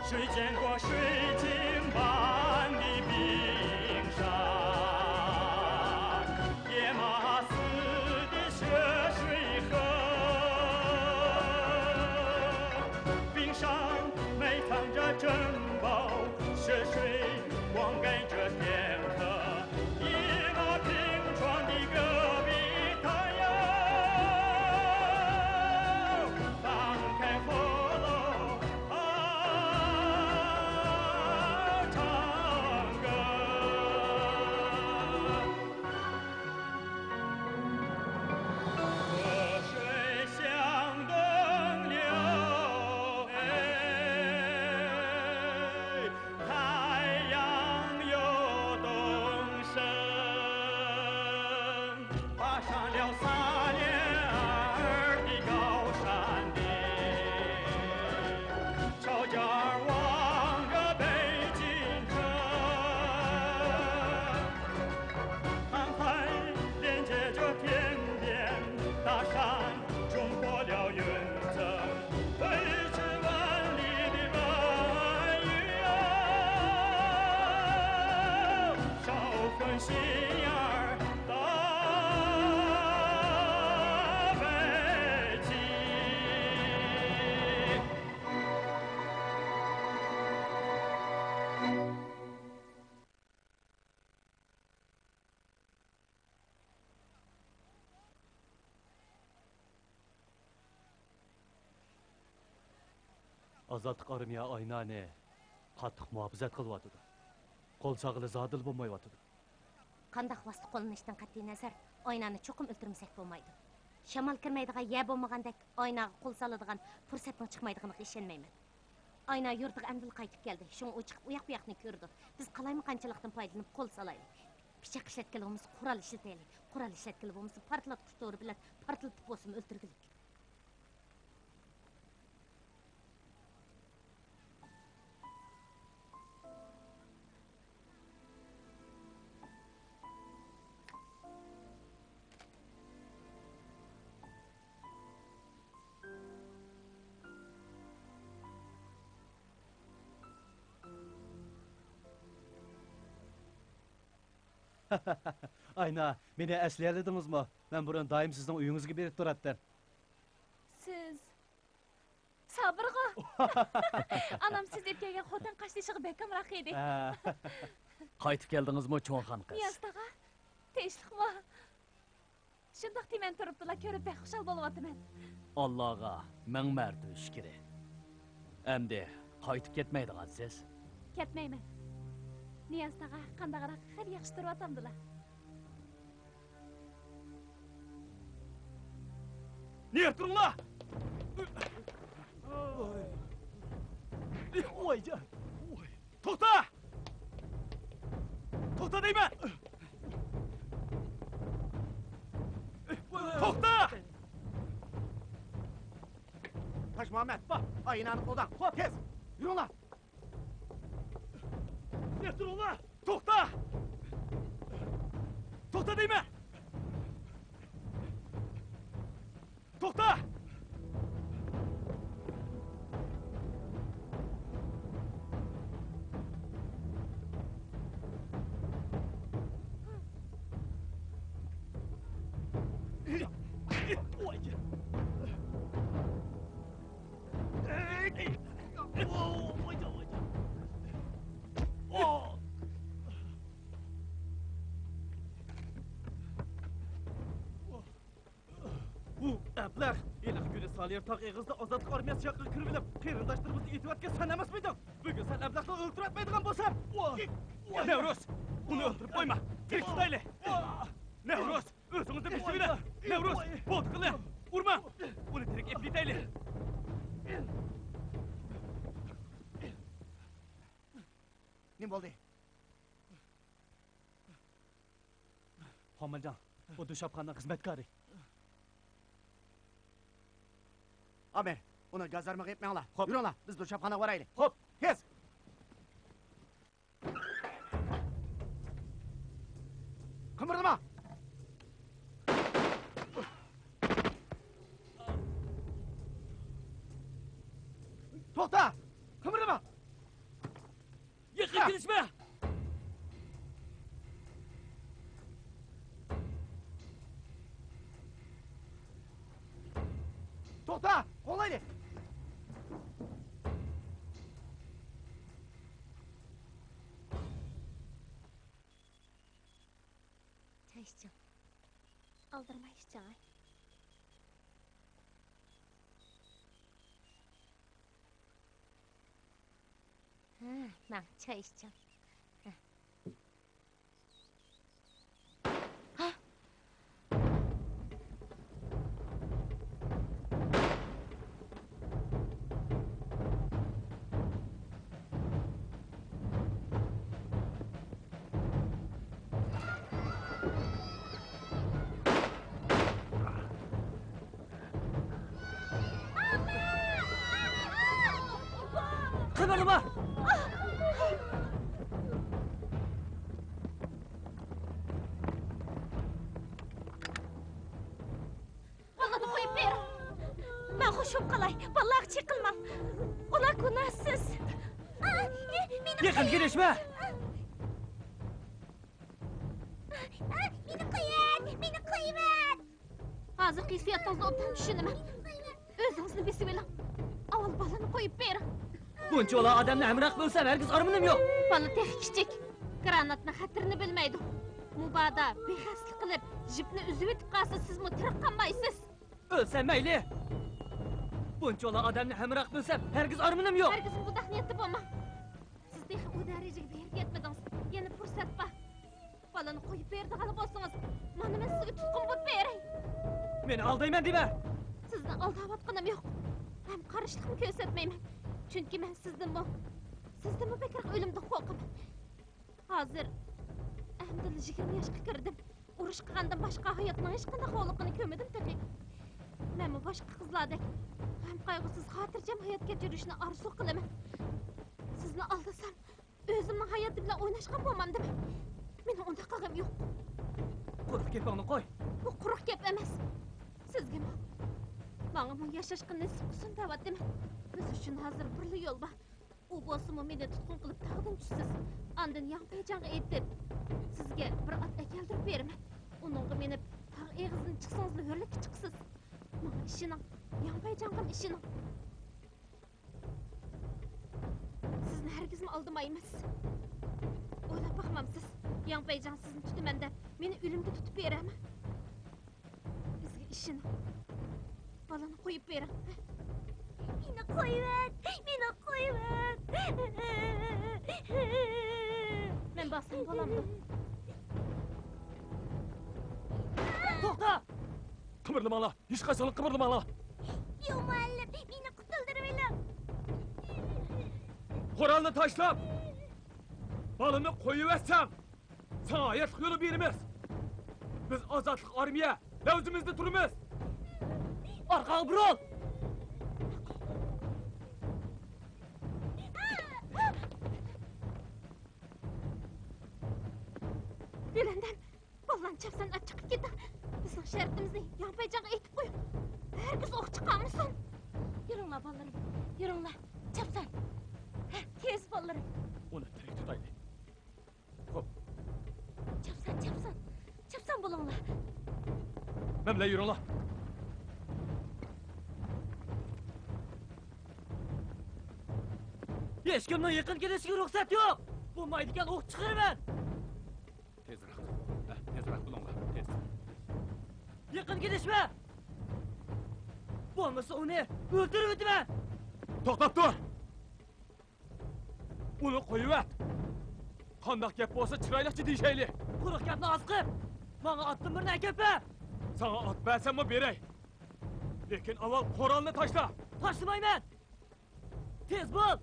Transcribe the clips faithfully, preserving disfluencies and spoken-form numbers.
水见过水晶般的冰山，野马寺的雪水河，冰山埋藏着珍宝，雪水灌溉着田。 太阳又东升，爬上了撒哈拉的高山顶，朝着望着北京城。 航海连接着天边大山，冲破了云层，飞至万里的白云啊，召唤信仰儿到北极。 ئازادلىق ئارمىيە ئاينانى قاتتىق مۇھاپىزەت قىلىۋاتىدۇ. قول سالغىلى زادىلا بولمايۋاتىدۇ. قانداق ۋاسىتە قوللىنىشتىن قەتئىينەزەر، ئاينانى چوقۇم ئۆلتۈرمىسەك بولمايدۇ. شامال كىرمەيدىغان يەر بولمىغاندەك، ئايناغا قول سالىدىغان پۇرسەتنىڭ چىقمايدىغىنىغا ئىشەنمەيمەن. ئاينا يۇرتىغا ئەمدىلا قايتىپ كەلدى، شۇڭا ئۇ چىقىپ ئۇياق-بۇياقنى كۆرىدۇ. بىز قالايمىقانچىلىقتىن پايدىلىنىپ قول سالايلى. پىچاق ئىشلەتكىلى بولمىسا، قورال ئىشلىتەيلى. قورال ئىشلەتكىلى بولمىسا، پارتلاتقۇچ تورى بىلەن پارتلىتىپ بولسىمۇ ئۆلتۈرگۈلۈك. ئاينا، مېنى ئەسلىيەلىدىڭىزمۇ؟ مەن بۇرۇن دائىم سىزنىڭ ئۆيىڭىزگە بېرىپ تۇراتتىم. سىز سابىرغۇ؟ ئانام سىز ئېلىپ كەلگەن خوتەن قاشتېشىغا بەك ئامراق ئىدى. ھە. قايتىپ كەلدىڭىزمۇ، چوڭخان قىز؟ نىياز تاغا، تىنچلىقمۇ؟ شۇنداق تىمەن تۇرۇپتىلا كۆرۈپ بەك خۇشال بولۇۋاتىمەن. ئاللاغا مىڭ مەرتىۋە شۈكرى. ئەمدى قايتىپ كەتمەيدىغانسىز؟ كەتمەيمەن. نىياز تاغا قانداقراق، خېلى ياخشى تۇرۇۋاتامدىلا. نېرى تۇرۇڭلار! ۋايجان! توختا! توختا دەيمەن! توختا! تاجمۇھەممەت، ئاينانى قوغداڭ. خوپ، تېز! يۈرۈڭلار! نېرى تۇرۇڭلار! توختا! توختا دەيمەن! توختا! ئۇ ئەبلەخ ھېلىقى كۈنى سالىيىر تاغ ئېغىزىدا ئازادلىق ئارمىيەسى ياقىغا كىرىۋېلىپ، قېرىنداشلىرىمىزنى ئېتىۋەتكەن سەن ئەمەسمىدىڭ؟ بۈگۈن سەن ئەبلەخنى ئۆلتۈرۈۋەتمەيدىغان بولسام، نەۋرۇز، ئۇنى ئۆلتۈرۈپ قويما، تىرىك تۇتايلى. نەۋرۇز، ئۆزىڭىزنى بېسىۋېلىڭ. نەۋرۇز، بولدى قىلىڭ، ئۇرماڭ، ئۇنى تىرىك ئېلىپ كېتەيلى. نېمە بولدى؟ خۇاڭمەنجاڭ، ئۇ دۇشاپخانىنىڭ خىزمەتكارى. ئامىر، ئۇنى گازارمىغا ئېلىپ مېڭىڭلار. خوپ. يۈرۈڭلار، بىز دۇشاپخانىغا بارايلى. خوپ. تېز! قىمىردىما! توختا! قىمىردىما! كېلىشمە! توختا! قوغلايلى! چاي ئىچىڭ. ئالدىرىماي ئىچىڭ، ھە. ھە، ماڭ، چاي ئىچىڭ. ھە. ھە. قىمىرلىما! بالىنى قويۇپ بېرىڭ. مەن خوش بولۇپ قالاي. بالىلارغا چېقىلماڭ. ئۇلار گۇناھسىز. يېقىن كېلىشمە! مېنى قويۇۋەت! مېنى قويۇۋەت! ھازىرقى ھېسسىياتىڭىزنى ئوبدان چۈشىنىمەن. ئۆزىڭىزنى بېسىۋېلىڭ. ئاۋۋال بالىنى قويۇپ بېرىڭ. بۇنچىۋالا ئادەمنى ھەمراھ بىلسەم، ھەرگىز ئارمىنىم يوق. بالا تېخى كىچىك. گراناتنىڭ خەتىرىنى بىلمەيدۇ. مۇبادا بىخەستەلىك قىلىپ، جىپنى ئۈزۈۋېتىپ قالسا، سىزمۇ تىرىق قالمايسىز. ئۆلسەم مەيلى. بۇنچىۋالا ئادەمنى ھەمراھ بىلسەم، ھەرگىز ئارمىنىم يوق. ھەرگىزمۇ بۇنداق نىيەتتە بولماڭ. سىز تېخى ئۇ دەرىجىگە بېرىپ يەتمىدىڭىز. يەنە پۇرسەت بار. بالىنى قويۇپ بېرىدىغان بولسىڭىز، مانا مەن سىزگە تۇتقۇن بولۇپ بېرەي. مېنى ئالدايمەن دېمە! سىزنى ئالداۋاتقىنىم يوق. ھەم قارشىلىقمۇ كۆرسەتمەيمەن. چۈنكى مەن سىزدىنمۇ، سىزدىنمۇ بەكرەك ئۆلۈمدىن قورقىمەن. ھازىر ئەمدىلا يىگىرمە ياشقا كىردىم. ئۇرۇش قىلغاندىن باشقا ھاياتنىڭ ھېچقانداق ھولۇقىنى كۆرمىدىم تېخى. مەنمۇ باشقا قىزلاردەك غەم-قايغۇسىز، خاتىرجەم ھايات كەچۈرۈشنى ئارزۇ قىلىمەن. سىزنى ئالدىسام، ئۆزۈمنىڭ ھاياتى بىلەن ئويناشقان بولمامدىم؟ مېنىڭ ئۇنداق قىلغۇم يوق. قۇرۇق گېپىڭنى قوي. بۇ قۇرۇق گەپ ئەمەس. سىزگىمۇ، ماڭىمۇ ياشاشقا نېسىپ قىلسۇن دەۋاتىمەن. بىز ئۈچۈن ھازىر بىرلا يول بار. ئۇ بولسىمۇ مېنى تۇتقۇن قىلىپ تاغدىن چۈشسىز. ئاندىن ياڭپەيجاڭغا ئېيتىپ، سىزگە بىر ئات ئەكەلدۈرۈپ بېرىمەن. ئۇنىڭغا مىنىپ، تاغ ئېغىزىدىن چىقسىڭىزلا ھۆرلۈككە چىقىسىز. ماڭا ئىشىنىڭ، ياڭپەيجاڭغىمۇ ئىشىنىڭ. سىزنى ھەرگىزمۇ ئالدىمايمىز. ئويلاپ باقمامسىز، ياڭپەيجاڭ سىزنى تۇتىمەن دەپ، مېنى ئۆلۈمگە تۇتۇپ بېرەرمۇ؟ بىزگە ئىشىنىڭ. بالىنى قويۇپ بېرىڭ. مېنى قويۇۋەت! مېنى قويۇۋەت! مەن بارسام بولامدۇ؟ توختا! قىمىرلىماڭلار! ھېچقاچانلا قىمىرلىماڭلار! يو مۇئەللىم، مېنى قۇتۇلدۇرۇۋېلىڭ! قورالنى تاشلاپ، بالىنى قويۇۋەتسەڭ، ساڭا ھاياتلىق يولى بېرىمىز. بىز ئازادلىق ئارمىيە، لەۋزىمىزدە تۇرىمىز. ئارقاڭغا بۇرۇل! گۈلەندەم، بالىلارنى چاپسان ئەپ چىقىپ كېتىڭ. بىزنىڭ شەرتىمىزنى ياڭپەيجاڭغا ئېيتىپ قويۇڭ. ھەرگىز ئوق چىقارمىسۇن. يۈرۈڭلار، بالىلىرىم، يۈرۈڭلار. چاپسان. ھە، تېز، بالىلىرىم. ئۇنى تىرىك تۇتايلى. خوپ. چاپسان، چاپسان. چاپسان بولۇڭلار. مەن بىلەن يۈرۈڭلار. ھېچكىمنىڭ يېقىن كېلىشىگە رۇخسەت يوق. بولمايدىكەن، ئوق چىقىرىمەن. تېزرەك. ھە، تېزرەك بولۇڭلار، تېز. يېقىن كېلىشمە! بولمىسا ئۇنى ئۆلتۈرۈۋېتىمەن! توختاپ تۇر! ئۇنى قويۇۋەت! قانداق گەپ بولسا چىرايلىقچە دېيىشەيلى! قۇرۇق گەپنى ئاز قىپ! ماڭا ئاتتىن بىرنى ئەكەپ بەر! ساڭا ئات بەرسەممۇ بېرەي! لېكىن ئاۋۋال قورالنى تاشلا! تاشلىمايمەن! تېز بول!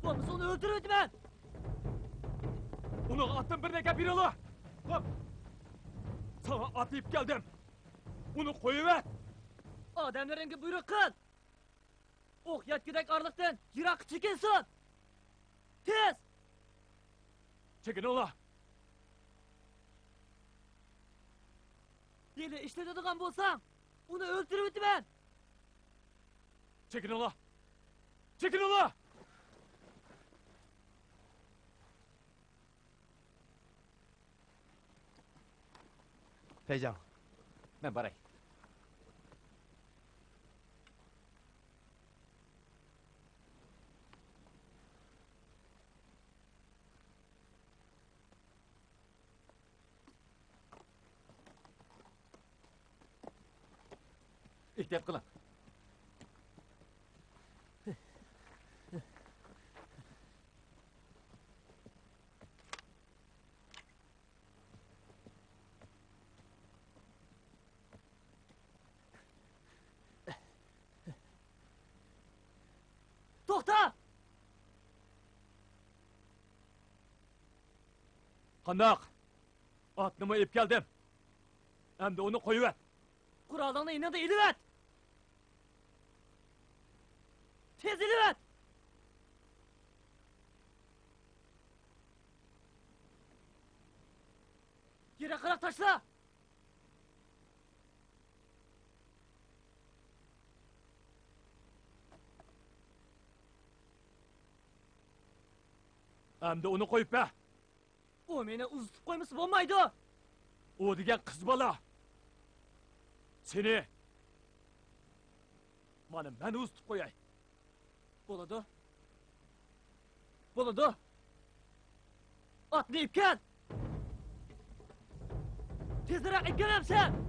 بولمىسا ئۇنى ئۆلتۈرۈۋېتىمەن! ئۇنىڭغا ئاتتىن بىرنى ئەكەپ بېرىڭلار! خوپ! ساڭا ئات ئېلىپ كەلدىم! ئۇنى قويۇۋەت! ئادەملىرىڭگە بۇيرۇق قىل! ئوق يەتكۈدەك ئارىلىقتىن يىراققا چېكىنسۇن! تېز! چېكىنىڭلار! ھىيلە ئىشلىتىدىغان بولساڭ، ئۇنى ئۆلتۈرۈۋېتىمەن! چېكىنىڭلار! چېكىنىڭلار! پەيجاڭ، مەن باراي. ئېھتىيات قىلىڭ. توختا! قانداق؟ ئاتنىمۇ ئېلىپ كەلدىم. ئەمدى ئۇنى قويۇۋەت. قورالىڭنى يېنىڭدا ئېلىۋەت! تېز ئېلىۋەت! يىراقراق تاشلا! ئەمدى ئۇنى قويۇپ بەر. ئۇ مېنى ئۇزىتىپ قويمىسا بولمايدۇ. ئۇ دېگەن قىز بالا. سېنى مانا مەن ئۇزىتىپ قوياي. بولىدۇ. بولىدۇ. ئاتنى ئېلىپ كەل. تېزرەك ئېلىپ كەلمەمسەن؟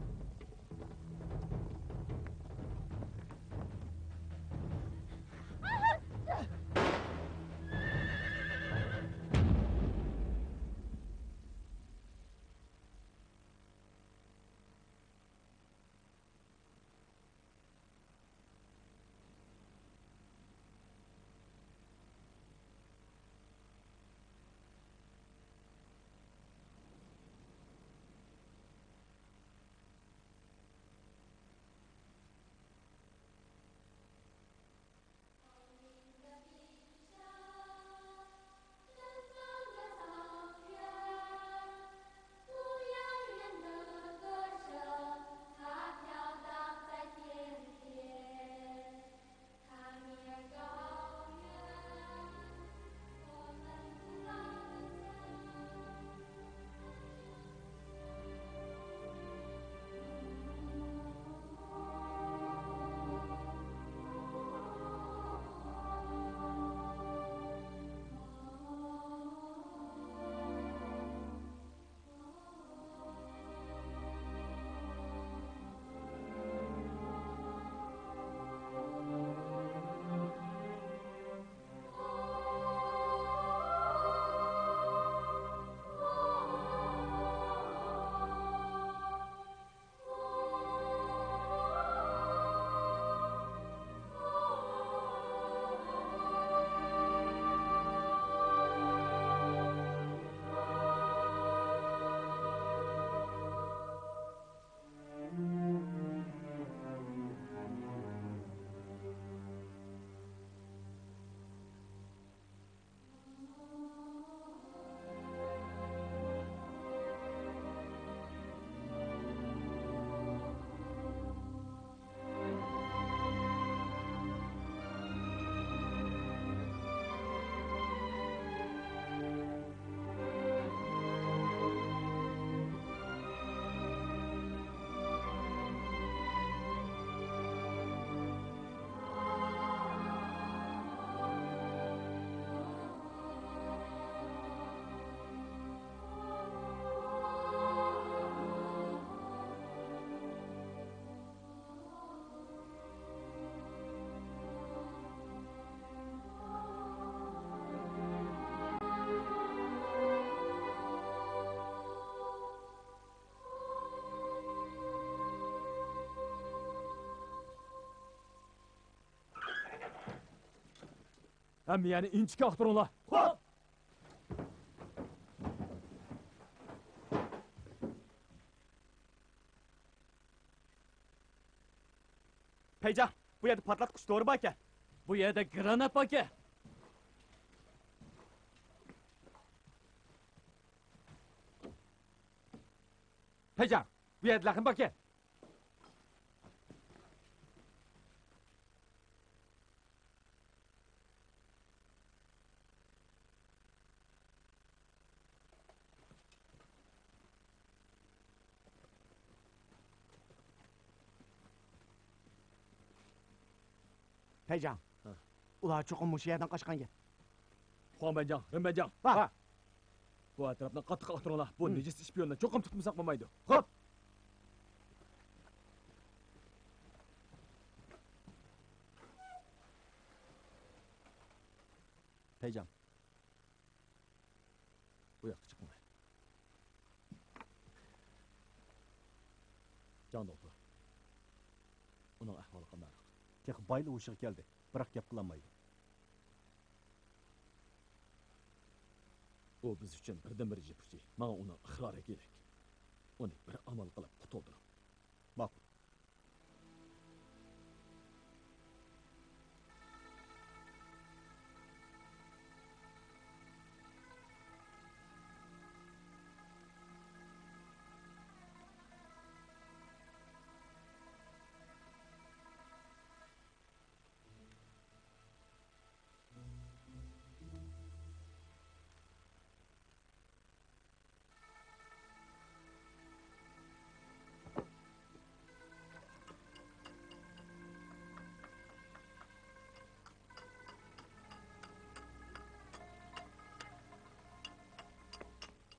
ھەممە يەرنى ئىنچىكە ئاختۇرۇڭلار. خوپ! پەيجاڭ، بۇ يەردە پارتلاتقۇچ دورا باركەن. بۇ يەردە گرانات باركەن. پەيجاڭ، بۇ يەردە لەخىم باركەن. پەيجاڭ، ھە. ئۇلار چوقۇم مۇشۇ يەردىن قاچقان گەپ. خۇاڭ بەنجاڭ، رېن بەنجاڭ. ۋا! بۇ ئەتراپنى قاتتىق ئاختۇرۇڭلار. بۇ نىجىس ئىشپىيوننى چوقۇم تۇتمىساق بولمايدۇ. خوپ! پەيجاڭ. بۇ ياققا چىقماي. جاڭ دوڭپۇ. ئۇنىڭ ئەھۋالى قانداق؟ تېخى بايىلا ھوشىغا كەلدى، بىراق گەپ قىلالمايدۇ. ئۇ بىز ئۈچۈن بىردىنبىر يىپ ئۇچى. ماڭا ئۇنىڭ ئىقرارى كېرەك. ئۇنى بىر ئامال قىلىپ قۇتۇلدۇرۇڭ. ماقۇل.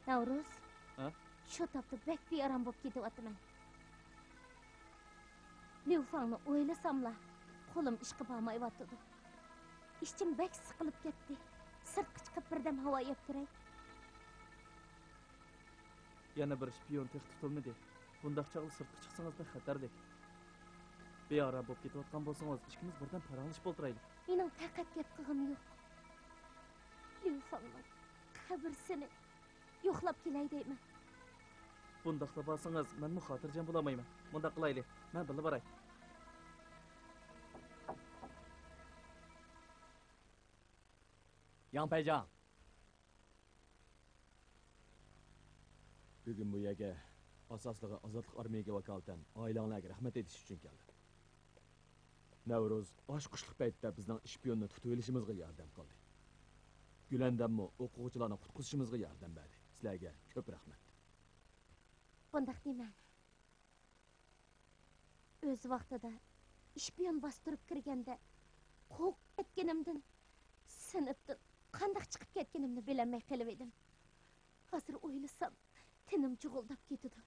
نەۋرۇز، ھە؟ شۇ تاپتا بەك بىئارام بولۇپ كېتىۋاتىمەن. ليۇفاڭنى ئويلىساملا، قولۇم ئىشقا بارمايۋاتىدۇ. ئىچىم بەك سىقىلىپ كەتتى. سىرتقا چىقىپ بىردەم ھاۋا يەپ كىرەي. يەنە بىر شپىيون تېخى تۇتۇلمىدى. بۇنداق چاغدا سىرتقا چىقسىڭىز بەك خەتەرلىك. بىئارام بولۇپ كېتىۋاتقان بولسىڭىز، ئىككىمىز بىردەم پاراڭلىشىپ ئولتۇرايلى. مېنىڭ پەقەت گەپ قىلغۇم يوق. ليۇفاڭنىڭ قەبرىسىنى يوقلاپ كېلەي دەيمەن. بۇنداقلا بارسىڭىز، مەنمۇ خاتىرجەم بولالمايمەن. مۇنداق قىلايلى، مەن بىللە باراي. ياڭ پەيجاڭ. بۈگۈن بۇ يەرگە ئاساسلىقى ئازادلىق ئارمىيىگە ۋاكالىتەن ئائىلەڭلەرگە رەھمەت ئېيتىش ئۈچۈن كەلدىم. نەۋرۇز ئاچقۇچلۇق پەيتتە بىزنىڭ ئىشپىيوننى تۇتۇۋېلىشىمىزغا ياردەم قىلدى. گۈلەندەممۇ ئوقۇغۇچىلارنى قۇتقۇزۇشىمىزغا ياردەم بەردى. سىلەرگە كۆپ رەھمەت. بۇنداق دېمەڭ. ئۆز ۋاقتىدا ئىشپىيون باستۇرۇپ كىرگەندە قورقۇپ كەتكىنىمدىن، سىنىپتىن قانداق چىقىپ كەتكىنىمنى بىلەلمەي قېلىۋىدىم. ھازىر ئويلىسام، تېنىم جۇغۇلداپ كېتىدۇ.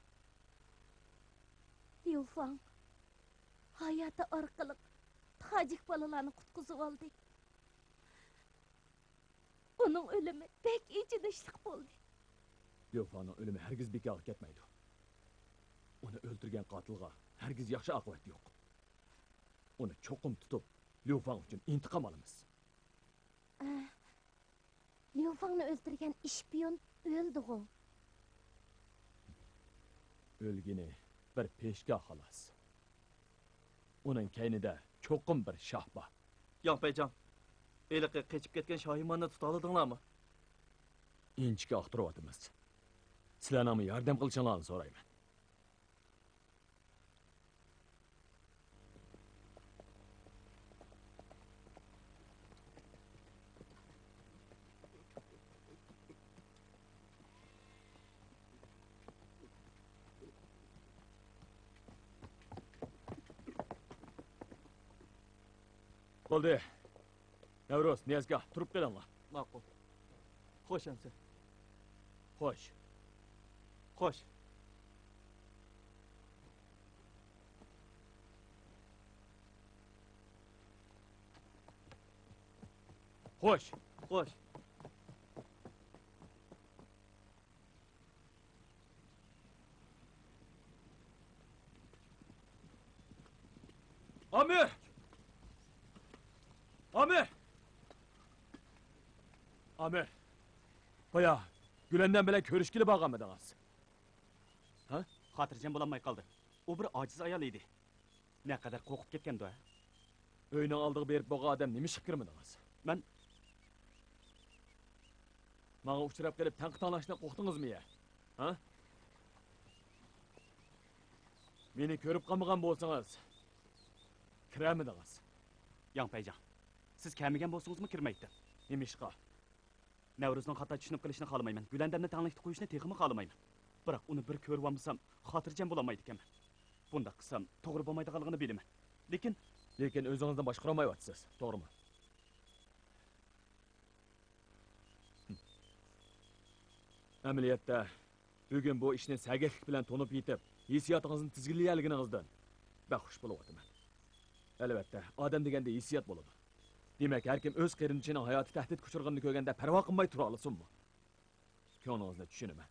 ليۇفاڭ ھاياتى ئارقىلىق تاجىك بالىلارنى قۇتقۇزۇۋالدى. ئۇنىڭ ئۆلۈمى بەك ئېچىنىشلىق بولدى. ليۇفاڭنىڭ ئۆلۈمى ھەرگىز بىكارغا كەتمەيدۇ. ئۇنى ئۆلتۈرگەن قاتىلغا ھەرگىز ياخشى ئاقىۋەت يوق. ئۇنى چوقۇم تۇتۇپ، ليۇفاڭ ئۈچۈن ئىنتىقام ئالىمىز. ئە، ليۇفاڭنى ئۆلتۈرگەن ئىشپىيون ئۆلدىغۇ؟ ئۆلگىنى بىر پېشكا خالاس. ئۇنىڭ كەينىدە چوقۇم بىر شاھ بار. ياڭ پەيجاڭ، ھېلىقى قېچىپ كەتكەن شاھىماننى تۇتالىدىڭلارمۇ؟ ئىنچىكە ئاختۇرۇۋاتىمىز. سىلەرنىڭمۇ ياردەم قىلىشىڭلارنى سورايمەن. بولدى. نەۋرۇز، نىيازكا، تۇرۇپ قېلىڭلار. ماقۇل. خوش ئەمىسە. خوش. خوش. خوش. خوش. ئامىر! ئامىر! ئامىر! بايا گۈلەندەم بىلەن كۆرۈشكىلى بارغانمىدىڭىز؟ ھە؟ خاتىرجەم بولالماي قالدى. ئۇ بىر ئاجىز ئايال ئىدى. نەقەدەر قورقۇپ كەتكەندۇ، ھە؟ ئۆينىڭ ئالدىغا بېرىپ بولغان ئادەم نېمىشقا كىرمىدىڭىز؟ مەن ماڭا ئۇچراپ قېلىپ تەنقىد ئاڭلاشنى قورقتىڭىزمۇ يا؟ ھە؟ مېنى كۆرۈپ قالمىغان بولسىڭىز، كىرەلمىدىڭىز. ياڭ پەيجاڭ، سىز كەلمىگەن بولسىڭىزمۇ كىرمەيتتىم. نېمىشقا؟ نەۋرۇزنىڭ خاتا چۈشىنىپ قېلىشىنى خالىمايمەن. گۈلەندەمنى تەڭلىكتە قويۇشنى تېخىمۇ خالىمايمەن. بىراق ئۇنى بىر كۆرۈۋالمىسام، خاتىرجەم بولالمايدىكەنمەن. بۇنداق قىلسام، توغرا بولمايدىغانلىقىنى بىلىمەن. لېكىن لېكىن ئۆزىڭىزنى باشقۇرالمايۋاتىسىز، توغرىمۇ؟ ئەمەلىيەتتە، بۈگۈن بۇ ئىشنى سەگەكلىك بىلەن تونۇپ يېتىپ، ھېسسىياتىڭىزنى تىزگىنلىيەلىگىنىڭىزدىن بەك خۇش بولۇۋاتىمەن. ئەلۋەتتە، ئادەم دېگەندە ھېسسىيات بولىدۇ. دېمەك، ھەركىم ئۆز قېرىندىشىنىڭ ھاياتى تەھدىتكە ئۇچرىغىنىنى كۆرگەندە پەرۋا قىلماي تۇرالىسۇنمۇ؟ كۆڭلىڭىزنى چۈشىنىمەن.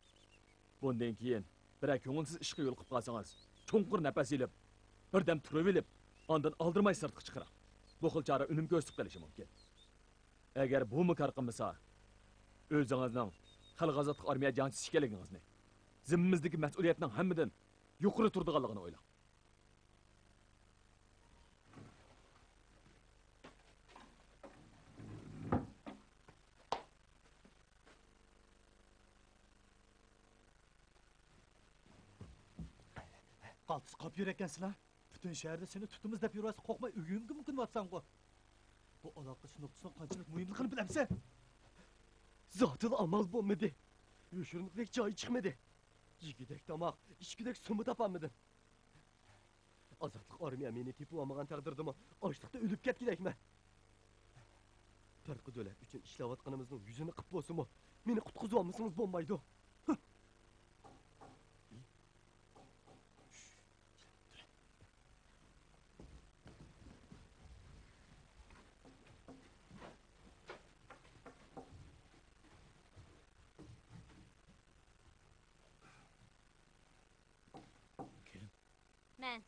بۇندىن كېيىن بىرەر كۆڭۈلسىز ئىشقا يولۇقۇپ قالسىڭىز، چوڭقۇر نەپەس ئېلىپ، بىردەم تۇرۇۋېلىپ، ئاندىن ئالدىرىماي سىرتقا چىقىرىڭ. بۇ خىل چارە ئۈنۈم كۆرسىتىپ قېلىشى مۇمكىن. ئەگەر بۇمۇ كار قىلمىسا، ئۆزىڭىزنىڭ خەلق ئازادلىق ئارمىيە جەڭچىسى ئىكەنلىكىڭىزنى، زىممىمىزدىكى مەسئۇلىيەتنىڭ ھەممىدىن يۇقىرى تۇرىدىغانلىقىنى ئويلاڭ. قالتىس قاپ يۈرەككەنسىلا. پۈتۈن شەھەردە سېنى تۇتىمىز دەپ يۈرۈۋاتسا، قورقماي ئۆيۈڭگىمۇ كۆنۈۋاتساڭغۇ. بۇ ئالاقىلىشىش نۇقتىسىنىڭ قانچىلىك مۇھىملىقىنى بىلەمسەن؟ زادىلا ئامال بولمىدى. يوشۇرۇنغۇدەك جاي چىقمىدى. يېگۈدەك تاماق، ئىچكۈدەك سۇمۇ تاپالمىدىم. ئازادلىق ئارمىيە مېنى تېپىۋالمىغان تەقدىردىمۇ ئاچلىقتا ئۆلۈپ كەتكۈدەكمەن. پەرقى دۆلەت ئۈچۈن ئىشلەۋاتقىنىمىزنىڭ يۈزىنى قىپ بولسىمۇ، مېنى قۇتقۇزۇۋالمىسىڭىز بولمايدۇ. كىم؟ مەن.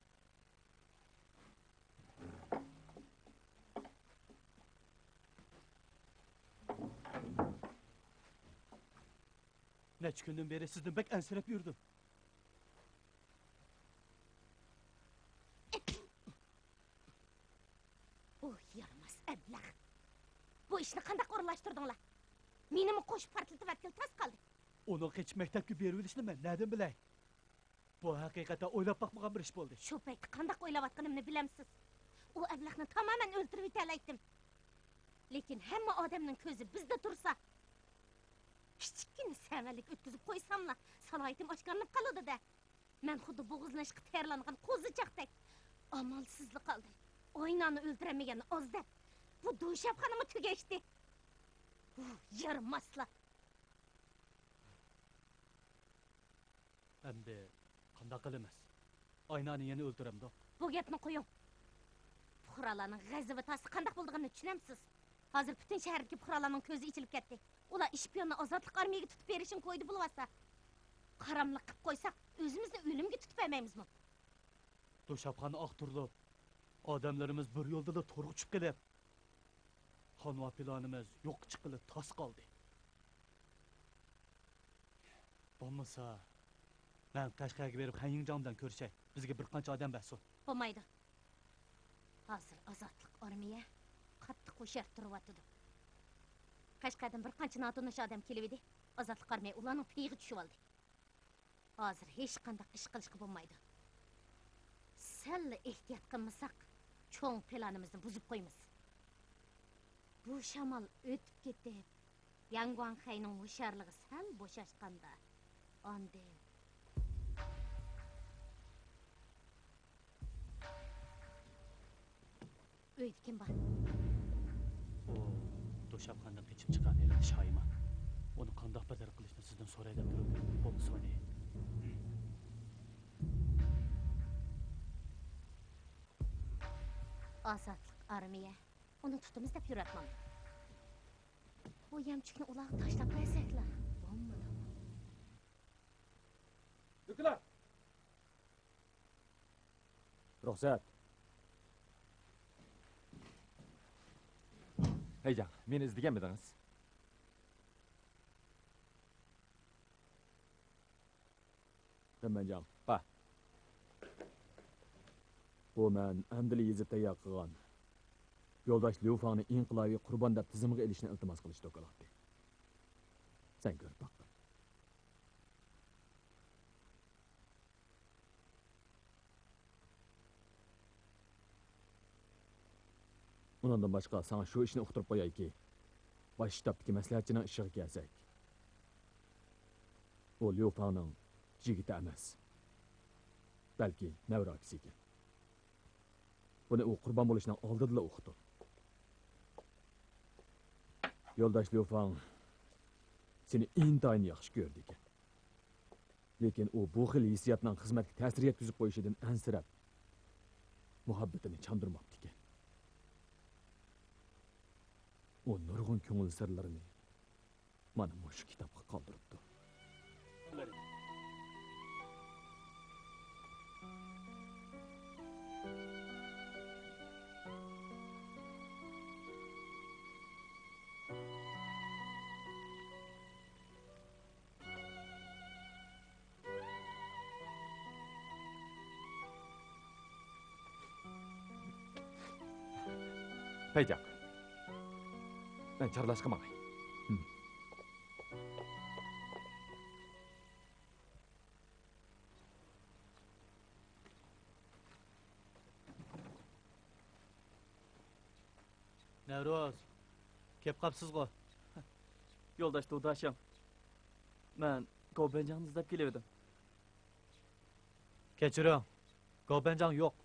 نەچچە كۈندىن بېرى سىزدىن بەك ئەنسىرەپ يۈردۈم. ئۇ يارىماس ئەبلەخ! بۇ ئىشنى قانداق ئورۇنلاشتۇردۇڭلار؟ مېنىمۇ قوشۇپ پارتلىتىۋەتكىلى تاس قالدى. ئۇنىڭ قېچىپ مەكتەپكە بېرىۋېلىشىنى مەن نەدىن بىلەي؟ بۇ ھەقىقەتەن ئويلاپ باقمىغان بىر ئىش بولدى. شۇ پەيتتە قانداق ئويلاۋاتقىنىمنى بىلەمسىز؟ ئۇ ئەبلەخنى تامامەن ئۆلتۈرۈۋېتەلەيتتىم. لېكىن ھەممە ئادەمنىڭ كۆزى بىزدە تۇرسا، كىچىككىنە سەۋەنلىك ئۆتكۈزۈپ قويساملا، سالاھىيىتىم ئاشكارىلىنىپ قالىدۇ-دە. مەن خۇددى بوغۇزلىنىشقا تەييارلانغان قوزىچاقتەك ئامالسىزلا قالدىم. ئاينانى ئۆلتۈرەلمىگەن ئاز دەپ، بۇ دوشاپخانىمۇ تۈگەشتى. ۋۇ، يارىماسلا! ئەمدى قانداق قىلىمىز؟ ئاينانى يەنە ئۆلتۈرەمدۇق؟ بۇ گەپنى قويۇڭ. پۇقرالارنىڭ غەزىپى تارتسا قانداق بولىدىغىنىنى چۈشىنەمسىز؟ ھازىر پۈتۈن شەھەردىكى پۇقرالارنىڭ كۆزى ئېچىلىپ كەتتى. ئۇلار ئىشپىيوننى ئازادلىق ئارمىيىگە تۇتۇپ بېرىشنىڭ كويىدا بولۇۋاتسا، قاراملىق قىپ قويساق، ئۆزىمىزنى ئۆلۈمگە تۇتۇپ بەرمەيمىزمۇ؟ دوشاپخانا ئاختۇرۇلۇپ، ئادەملىرىمىز بىر يولدىلا تورغا چۈشۈپ قېلىپ، خانۋا پىلانىمىز يوققا چىققىلى تاس قالدى. بولمىسا، مەن قەشقەرگە بېرىپ خەن يىڭجاڭ بىلەن كۆرۈشەي، بىزگە بىر قانچە ئادەم بەرسۇن. بولمايدۇ. ھازىر ئازادلىق ئارمىيە قاتتىق ھوشيار تۇرۇۋاتىدۇ. قەشقەردىن بىر قانچە ناتونۇش ئادەم كېلىۋىدى. ئازادلىق ئارمىيە ئۇلارنىڭ پېيىغا چۈشۈۋالدى. ھازىر ھېچقانداق ئىش قىلىشقا بولمايدۇ. سەللا ئېھتىيات قىلمىساق، چوڭ پىلانىمىزنى بۇزۇپ قويىمىز. بۇ شامال ئۆتۈپ كېتىپ، ياڭ گۇاڭخەينىڭ ھوشيارلىقى سەل بوشاشقاندا، ئاندىن. ئۆيدە كىم بار؟ ئۇ دوشاپخانىدىن قېچىپ چىققان ھېلىقى شايىمان. ئۇنى قانداق بەدەل قىلىشنى سىزدىن سوراي دەپ تۇرۇپ، بولمىسا ئۇنى. ئازادلىق ئارمىيە. ئۇنى تۇتىمىز دەپ يۈرۈۋاتمامدۇ؟ بۇ يەمچۈكنى ئۇلارغا تاشلاپ بەرسەكلا بولمىدۇ. دۇكىلار! رۇخسەت. ھەيجاڭ، مېنى ئىزدىگەنمىدىڭىز؟ دەمەنجاڭ. ھە. بۇ مەن ئەمدىلا يېزىپ تەييار قىلغان يولداش ليۇ فاڭنى ئىنقىلابىي قۇربان دەپ تىزىمغا ئېلىشنى ئىلتىماس قىلىش دوكلاتى. سەن كۆرۈپ باققىن. ئۇنىڭدىن باشقا ساڭا شۇ ئىشنى ئۇقتۇرۇپ قويايكى، باش شتابتىكى مەسلىھەتچىنىڭ ئىشىغا كەلسەك، ئۇ ليۇ فاڭنىڭ يىگىتى ئەمەس، بەلكى نەۋرە ئاكىسى ئىكەن. بۇنى ئۇ قۇربان بولۇشنىڭ ئالدىدىلا ئۇقتۇم. يولداش ليۇفاڭ سېنى ئىنتايىن ياخشى كۆرىدىكەن. لېكىن ئۇ بۇ خىل ھېسسىياتنىڭ خىزمەتكە تەسىر يەتكۈزۈپ قويۇشىدىن ئەنسىرەپ، مۇھەببىتىنى چاندۇرماپتىكەن. ئۇ نۇرغۇن كۆڭۈل سىرلىرىنى مانا مۇشۇ كىتابقا قالدۇرۇپتۇ. پەيجاڭ، مەن چارلاشقا ماڭاي. نەۋروز، كەپ قاپسىزغۇ؟ يولداش دۇداشىڭ، مەن گوبەنجاڭنى ئىزدەپ كېلىۋىدىم. كەچۈرۈڭ، گوبەنجاڭ يوق.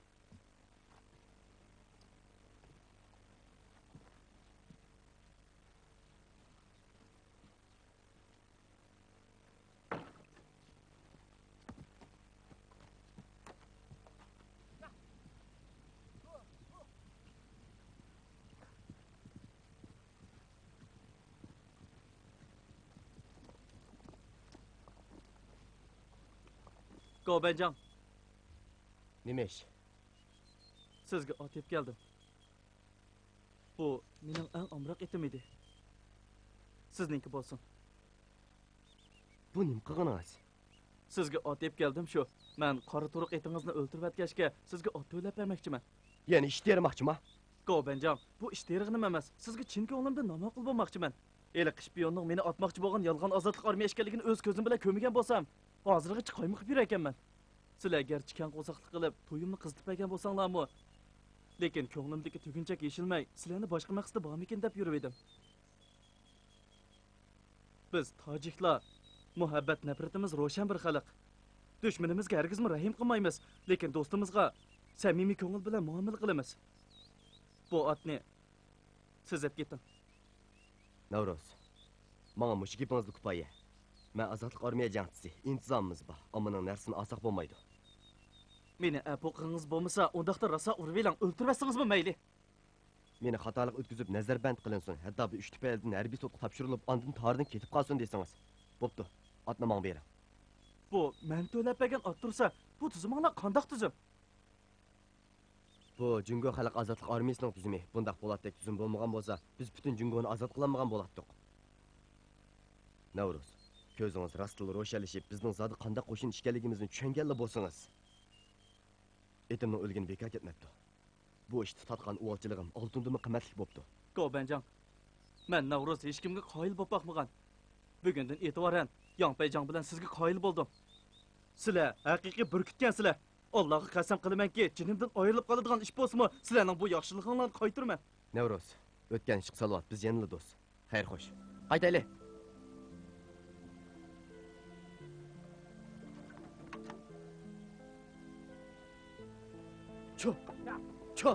گوبەنجاڭ. نېمە ئىش؟ سىزگە ئات ئېلىپ كەلدىم. بۇ مېنىڭ ئەڭ ئامراق ئېتىم ئىدى. سىزنىڭكى بولسۇن. بۇ نېمە قىلغىنىڭىز؟ سىزگە ئات ئېلىپ كەلدىم شۇ. مەن قارا تۇرۇق ئېتىڭىزنى ئۆلتۈرۈۋەتكەچكە، سىزگە ئات تۆلەپ بەرمەكچىمەن. يەنە ئىش تېرىماقچىما؟ گوبەنجاڭ، بۇ ئىش تېرىغىنىم ئەمەس. سىزگە چىن كۆڭلۈمدىن ناماقۇل بولماقچىمەن. ھېلىقى شپىيوننىڭ مېنى ئاتماقچى بولغان يالغان ئازادلىق ئارمىيە ئىكەنلىكىنى ئۆز كۆزۈم بىلەن كۆرمىگەن بولسام، ھازىرغىچە قايمۇقۇپ يۈرەكەنمەن. سىلەر گەرچە كەڭ قورساقلىق قىلىپ، تويۇمنى قىزىتىپ بەرگەن بولساڭلارمۇ، لېكىن كۆڭلۈمدىكى تۈگۈنچەك يېشىلمەي، سىلەرنى باشقا مەقسىتى بارمىكىن دەپ يۈرۈۋىدىم. بىز تاجىكلار مۇھەببەت نەپرىتىمىز روشەن بىر خەلق. دۈشمىنىمىزگە ھەرگىزمۇ رەھىم قىلمايمىز، لېكىن دوستىمىزغا سەمىمىي كۆڭۈل بىلەن مۇئامىلە قىلىمىز. بۇ ئاتنى سىز ئېلىپ كېتىڭ. نەۋروز، ماڭا مۇشۇ گېپىڭىزلا كۇپايە. مەن ئازادلىق ئارمىيە جەڭچىسى، ئىنتىزامىمىز بار، ئاممىنىڭ نەرسىسىنى ئالساق بولمايدۇ. مېنى ئەپۇ قىلغىڭىز بولمىسا، ئۇنداقتا راسا ئۇرۇۋېلىڭ، ئۆلتۈرۈۋەتسىڭىزمۇ مەيلى. مېنى خاتالىق ئۆتكۈزۈپ نەزەربەند قىلىنسۇن، ھەتتا بۇ ئۈچ تۈپەيلىدىن ھەربىي سوتقا تاپشۇرۇلۇپ، ئاندىن تارىدىن كېتىپ قالسۇن دېسىڭىز. بوپتۇ، ئاتنى ماڭا بېرىڭ. بۇ مەن تۆلەپ بەرگەن ئات تۇرسا، بۇ تۈزۈمۈڭلار قانداق تۈزۈم؟ بۇ جۇڭگو خەلق ئازادلىق ئارمىيىسىنىڭ تۈزۈمى. بۇنداق پولاتتەك تۈزۈم بولمىغان بولسا، بىز پۈتۈن جۇڭگونى ئازاد قىلالمىغان بولاتتۇق. نەۋروز، كۆزىڭىز راستلا روشەنلىشىپ، بىزنىڭ زادى قانداق قوشۇن ئىكەنلىكىمىزنى چۈشەنگەنلا بولسىڭىز. ئېتىمنىڭ ئۆلگىنى بىكار كەتمەپتۇ. بۇ ئىشتا تارتقان ئۇۋالچىلىقىم ئالتۇندىنمۇ قىممەتلىك بوپتۇ. گوبەنجاڭ، مەن نەۋروز ھېچكىمگە قايىل بولۇپ باقمىغان. بۈگۈندىن ئېتىبارەن ياڭ پەيجاڭ بىلەن سىزگە قايىل بولدۇم. سىلەر ھەقىقىي بۈركۈتكەنسىلەر. ئاللاغا قەسەم قىلىمەنكى، جېنىمدىن ئايرىلىپ قالىدىغان ئىش بولسىمۇ، سىلەرنىڭ بۇ ياخشىلىقىڭلارنى قايتۇرىمەن. نەۋروز، ئۆتكەن ئىشقا سالىۋات، بىز يەنىلا دوست. خەير خوش. قايتايلى. چۇ! چۇ!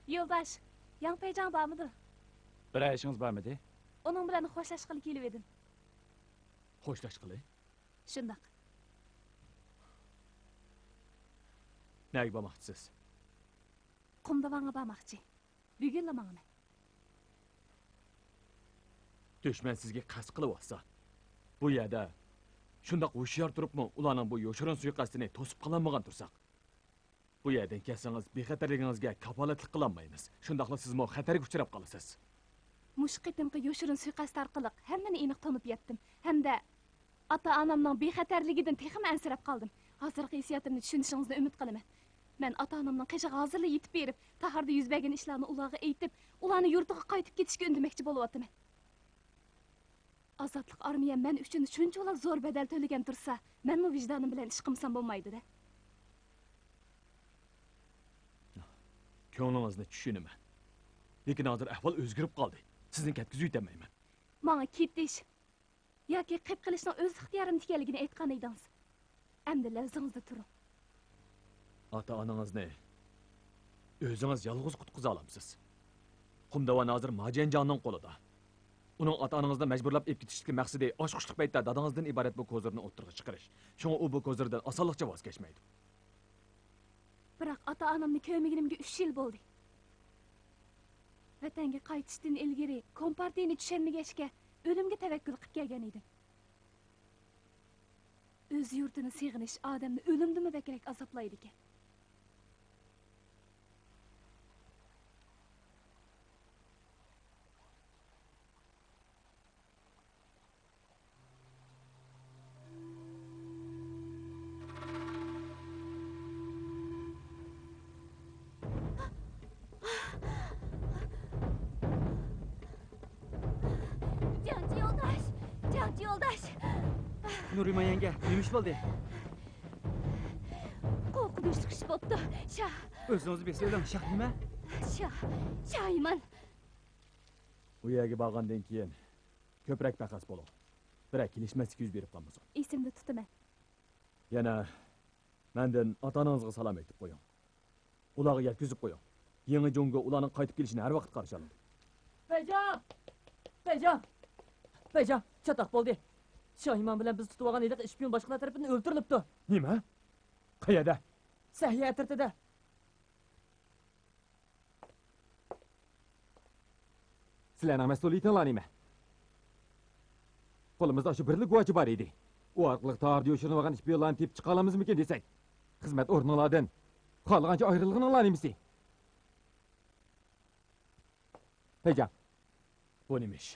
يولداش، ياڭ پەيجاڭ بارمىدۇ؟ بىرەر ئىشىڭىز بارمىدى؟ ئۇنىڭ بىلەن خوشلاشقىلى كېلىۋىدىم. خوشلاشقىلى؟ شۇنداق. نەگە بارماقچىسىز؟ قۇمدىۋانغا بارماقچى. بۈگۈنلا ماڭىمەن. دۈشمەن سىزگە قەست قىلىۋاتسا، بۇ يەردە شۇنداق ھوشيار تۇرۇپمۇ ئۇلارنىڭ بۇ يوشۇرۇن سۇيىقەستىنى توسۇپ قالالمىغان تۇرساق، بۇ يەردىن كەتسىڭىز، بىخەتەرلىكىڭىزگە كاپالەتلىك قىلالمايمىز. شۇنداقلا سىزمۇ خەتەرگە ئۇچراپ قالىسىز. مۇشۇ قېتىمقى يوشۇرۇن سۇيىقەست ئارقىلىق ھەممىنى ئېنىق تونۇپ يەتتىم ھەمدە ئاتا-ئانامنىڭ بىخەتەرلىكىدىن تېخىمۇ ئەنسىرەپ قالدىم. ھازىرقى ھېسسىياتىمنى چۈشىنىشىڭىزنى ئۈمىد قىلىمەن. مەن ئاتا-ئانامنىڭ قېشىغا ھازىرلا يېتىپ بېرىپ، تاھاردا يۈز بەرگەن ئىشلارنى ئۇلارغا ئېيتىپ، ئۇلارنى يۇرتىغا قايتىپ كېتىشكە ئۈندىمەكچى بولۇۋاتىمەن. ئازادلىق ئارمىيەم مەن ئۈچۈن شۇنچىۋالا زور بەدەل تۆلىگەن تۇرسا، مەنمۇ ۋىجدانىم بىلەن ئىش قىلمىسام بولمايدۇ-دە. كۆڭلىڭىزنى چۈشىنىمەن. لېكىن ھازىر ئەھۋال ئۆزگىرىپ قالدى. سىزنى كەتكۈزۈۋېتەلمەيمەن. ماڭا كېتىش ياكى قېپ قېلىشنىڭ ئۆز ئىختىيارىمدا ئىكەنلىكىنى ئېيتقان ئىدىڭىز. ئەمدى لەۋزىڭىزدە تۇرۇڭ. ئاتا-ئانىڭىزنى ئۆزىڭىز يالغۇز قۇتقۇزالامسىز؟ قۇمداۋان ھازىر ماجيەنجاڭنىڭ قولىدا. ئۇنىڭ ئاتا-ئانىڭىزنى مەجبۇرلاپ ئېلىپ كېتىشتىكى مەقسىتى ئاچقۇچلۇق پەيتتە دادىڭىزدىن ئىبارەت بۇ كوزىرنى ئوتتۇرىغا چىقىرىش. شۇڭا ئۇ بۇ كوزىردىن ئاسانلىقچە ۋاز كەچمەيدۇ. بىراق ئاتا-ئانامنى كۆرمىگىنىمگە ئۈچ يىل بولدى. ۋەتەنگە قايتىشتىن ئىلگىرى كومپارتىيىنى چۈشەنمىگەچكە، ئۆلۈمگە تەۋەككۈل قىلىپ كەلگەن ئىدىم. ئۆز يۇرتىنى سېغىنىش ئادەمنى ئۆلۈمدىنمۇ بەكرەك ئازابلايدىكەن. جەڭچى يولداش! جەڭچى يولداش! نۇرىمان يەڭگە نېمە ئىش بولدى؟ قورقۇنچلۇق ئىش بوپتۇ. شاھ! ئۆزىڭىزنى بېسىۋېلىڭ، شاھ نېمە؟ شاھ! شاھىمان! ئۇ يەرگە بارغاندىن كېيىن كۆپرەك پەخەس بولۇڭ. بىرەر كېلىشمەسلىك يۈز بېرىپ قالمىسۇن. ئېسىمدە تۇتىمەن. يەنە مەندىن ئاتا-ئانىڭىزغا سالام ئېيتىپ قويۇڭ. ئۇلارغا يەتكۈزۈپ قويۇڭ. يېڭى جۇڭگو ئۇلارنىڭ قايتىپ كېلىشىنى ھەر ۋاقىت قارشى ئالىدۇ. بەيجاڭ! بەيجاڭ! بەيجاڭ! چاتاق بولدى. شاھىمان بىلەن بىز تۇتۇۋالغان ھېلىقى ئىشپىيون باشقىلار تەرىپىدىن ئۆلتۈرۈلۈپتۇ. نېمە؟ قەيەردە؟ سەھىيە ئەترىتىدە. سىلەرنىڭ مەسئۇلىيىتىڭلار نېمە؟ قولىمىزدا شۇ بىرلا گۇۋاچى بار ئىدى. ئۇ ئارقىلىق تاھىردە يوشۇرۇنۇۋالغان ئىشپىيونلارنى تېپىپ چىقالامىزمىكىن دېسەك، خىزمەت ئورنۇڭلاردىن خالىغانچە ئايرىلغىنىڭلار نېمىسى؟ پەيجاڭ، بۇ نېمە ئىش؟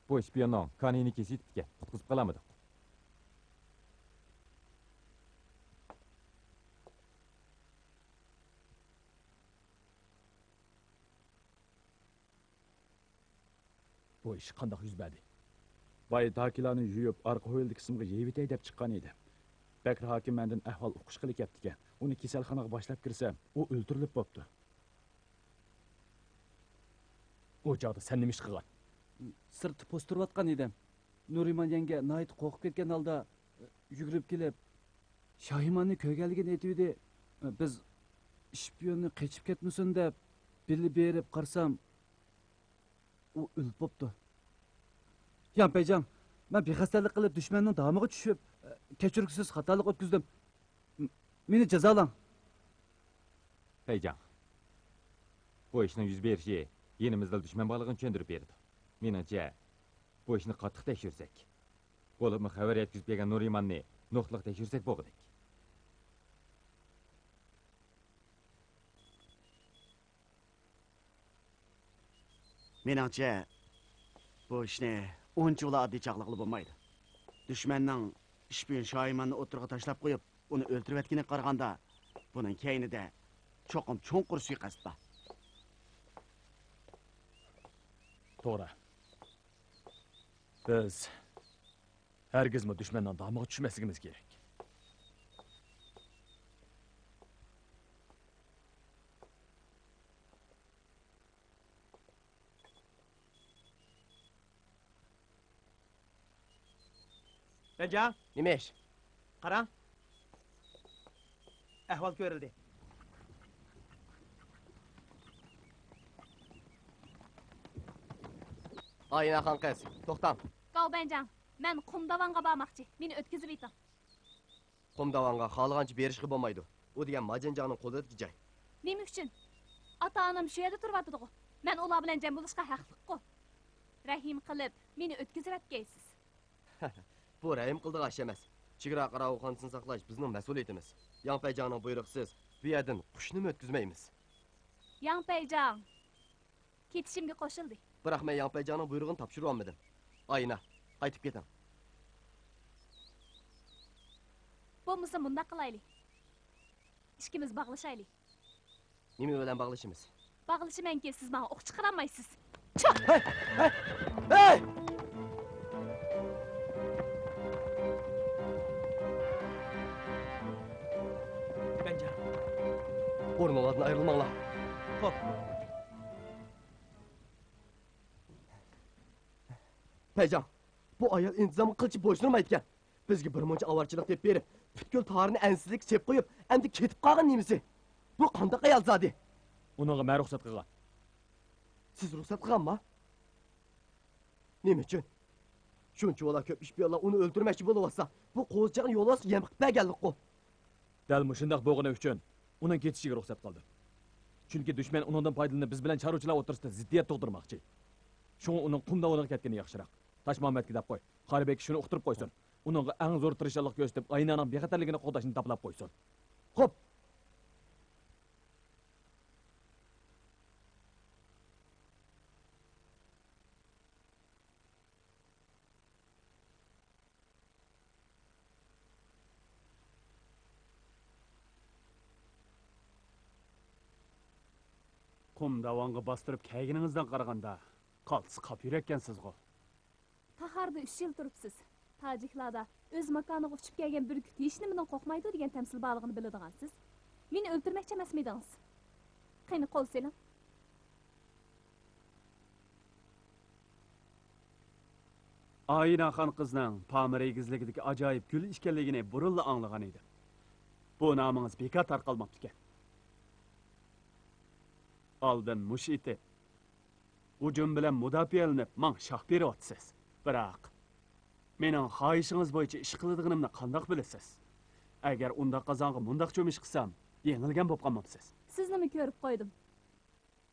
بۇ ئىشپىيوننىڭ كانىيىنى كېسىۋېتىپتىكەن، قۇتقۇزۇپ قالالمىدۇق. بۇ ئىش قانداق يۈز بەردى؟ بايا داكىلارنى يۇيۇپ، ئارقا ھويلىدىكى سىمغا يېيىۋېتەي دەپ چىققان ئىدىم. بەكرى ھاكىم مەندىن ئەھۋال ئۇقۇشقىلى كەپتىكەن. ئۇنى كېسەلخانىغا باشلاپ كىرسەم، ئۇ ئۆلتۈرۈلۈپ بوپتۇ. ئۇ چاغدا سەن نېمە ئىش قىلغان؟ سىرتتا پوستۇرۇۋاتقان ئىدىم. نۇرىمان يەڭگە ناھايىتى قورقۇپ كەتكەن ھالدا يۈگۈرۈپ كېلىپ، شاھىماننى كۆرگەنلىكىنى ئېيتىۋىدى. بىز ئىشپىيوننى قېچىپ كەتمىسۇن دەپ بىللە بېرىپ قارىسام، ئۇ ئۆلۈپ بوپتۇ. ياڭ پەيجاڭ، مەن بىخەستەلىك قىلىپ دۈشمەننىڭ دامىغا چۈشۈپ، كەچۈرگۈسىز خاتالىق ئۆتكۈزدۈم. م-، مېنى جازالاڭ. پەيجاڭ، بۇ ئىشنىڭ يۈز بېرىشى يېنىمىزدا دۈشمەن بارلىقىنى چۈشەندۈرۈپ بېرىدۇ. مېنىڭچە، بۇ ئىشنى قاتتىق تەكشۈرسەك، بولۇپمۇ خەۋەر يەتكۈزۈپ كەلگەن نۇرىماننى نۇقتىلىق تەكشۈرسەك بولغۇدەك. مېنىڭچە، بۇ ئىشنى ئۇنچىۋالا ئاددىي چاغلىغىلى بولمايدۇ. دۈشمەننىڭ ئىشپىيون شاھىماننى ئوتتۇرىغا تاشلاپ قويۇپ، ئۇنى ئۆلتۈرۈۋەتكىنىگە قارىغاندا، بۇنىڭ كەينىدە چوقۇم چوڭقۇر سۇيىقەست بار. توغرا. بىز ھەرگىزمۇ دۈشمەننىڭ دامىغا چۈشمەسلىكىمىز كېرەك. بەنجاڭ! نېمە ئىش؟ قاراڭ. ئەھۋال كۆرۈلدى. ئاينا خان قىز، توختاڭ. گاۋ بەنجاڭ، مەن قۇمداۋانغا بارماقچى. مېنى ئۆتكۈزۈۋېتىڭ. قۇمداۋانغا خالىغانچە بېرىشقا بولمايدۇ. ئۇ دېگەن ماجەنجاڭنىڭ قولىدىكى جاي. نېمە ئۈچۈن؟ ئاتا-ئانام شۇ يەردە تۇرۇۋاتىدىغۇ. مەن ئۇلار بىلەن جەم بولۇشقا ھەقلىققۇ. رەھىم قىلىپ، مېنى ئۆتكۈزۈۋەتكەيسىز. بۇ رەھىم قىلىدىغان ئىش ئەمەس. چېگرا قاراۋۇلخانىسىنى ساقلاش بىزنىڭ مەسئۇلىيىتىمىز. ياڭ پەيجاڭنىڭ بۇيرۇقىسىز بۇ يەردىن قۇشنىمۇ ئۆتكۈزمەيمىز. ياڭ پەيجاڭ كېتىشىمگە قوشۇلدى. بىراق مەن ياڭ پەيجاڭنىڭ بۇيرۇقىنى تاپشۇرۇۋالمىدىم. ئاينا، قايتىپ كېتىڭ. بولمىسا مۇنداق قىلايلى. ئىككىمىز باغلىشايلى. نېمە بىلەن باغلىشىمىز؟ باغلىشىمەنكى، سىز ماڭا ئوق چىقىرالمايسىز. چىق! ھەي! ھەي! ھەي! بەنجاڭ. ئورنۇڭلاردىن ئايرىلماڭلار. خوپ. پەيجاڭ، بۇ ئايال ئىنتىزامغا قىلچە بويسۇنمايدىكەن. بىزگە بىر مۇنچە ئاۋارىچىلىك تېپىپ بېرىپ، پۈتكۈل تارىنى ئەنسىزلىككە سېلىپ قويۇپ، ئەمدى كېتىپ قالغان نېمىسى؟ بۇ قانداق ئايال زادى؟ ئۇنىڭغا مەن رۇخسەت قىلغان. سىز رۇخسەت قىلغانما؟ نېمە ئۈچۈن؟ شۇنچىۋالا كۆپ ئىش بىلەن ئۇنى ئۆلتۈرمەكچى بولۇۋاتسا، بۇ قوزىچاقنى يولۋاسقا يەم قىلىپ بەرگەنلىكقۇ. دەل مۇشۇنداق بولغىنى ئۈچۈن ئۇنىڭ كېتىشىگە رۇخسەت قىلدىم. چۈنكى دۈشمەن ئۇنىڭدىن پايدىلىنىپ، بىز بىلەن چارۋىچىلار ئوتتۇرىسىدا زىددىيەت تۇغدۇرماقچى. شۇڭا ئۇنىڭ قۇم داۋىنىغا كەتكىنى ياخشىراق. تاشمۇھەممەتكە دەپ قوي. قارىبېكى شۇنى ئۇقتۇرۇپ قويسۇن. ئۇنىڭغا ئەڭ زور تىرىشچانلىق كۆرسىتىپ، ئاينانىڭ بىخەتەرلىكىنى قوغداشنى تاپىلاپ قويسۇن. خوپ! قۇم داۋانغا باستۇرۇپ كەلگىنىڭىزدىن قارىغاندا، قالتىس قاپيۈرەككەنسىزغۇ. تاخاردا ئۈچ يىل تۇرۇپسىز. تاجىكلاردا ئۆز ماكانىغا ئۇچۇپ كەلگەن بۈركۈت ھېچنېمىدىن قورقمايدۇ دېگەن تەمسىل بارلىقىنى بىلىدىغانسىز. مېنى ئۆلتۈرمەكچى ئەمەسمىدىڭىز؟ قېنى، قول سېلىڭ. ئايناخان قىزنىڭ پامىر ئېگىزلىكىدىكى ئاجايىپ گۈل ئىكەنلىكىنى بۇرۇنلا ئاڭلىغان ئىدىم. بۇ نامىڭىز بىكار تارقالماپتىكەن. ئالدىن مۇش ئېتىپ، ھۇجۇم بىلەن مۇداپىئەلىنىپ، ماڭا شاھ بېرىۋاتىسىز. بىراق، مېنىڭ خاھىشىڭىز بويىچە ئىش قىلىدىغىنىمنى قانداق بىلىسىز؟ ئەگەر ئۇنداق قازانغا مۇنداق چۆمۈچ قىلسام، يېڭىلگەن بولۇپ قالمامسىز؟ سىزنىمۇ كۆرۈپ قويدۇم.